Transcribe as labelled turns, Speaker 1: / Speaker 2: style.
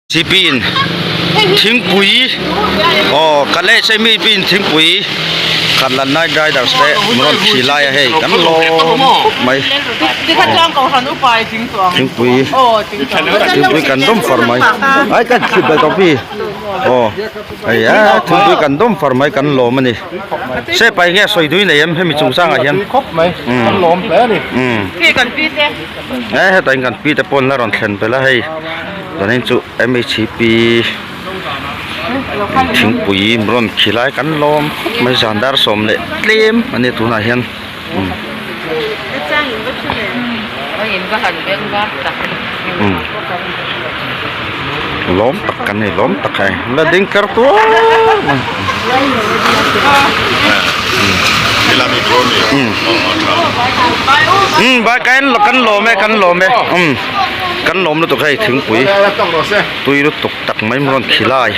Speaker 1: Cp in thingpui aw ka leh se mi pin thingpui kan la night riders te min rawn thi lai a hei kan lawm khawp mai thingpui thingpui kan dawm far mai ai kan thlit bai tawp hi aw hei a thingpui kan dawm far mai kan lawm a ni se pai nge sawi dui nei em hemi chungchang ah hian e hetah hian kan pi te pawn la rawn thlen belh a hei. Zanin chu MHP thingpui rawn khi lai kan lawm khawp mai zan dar sawm leh tlem a nia tunah hian umm lawm tak kan ni lawm tak a ni la ding kar tuar mai. Umm bai kan lawm e kan lawm e umm. Kan lawm lutuk hei thingpui tui lutuk tak mai rawn khi lai.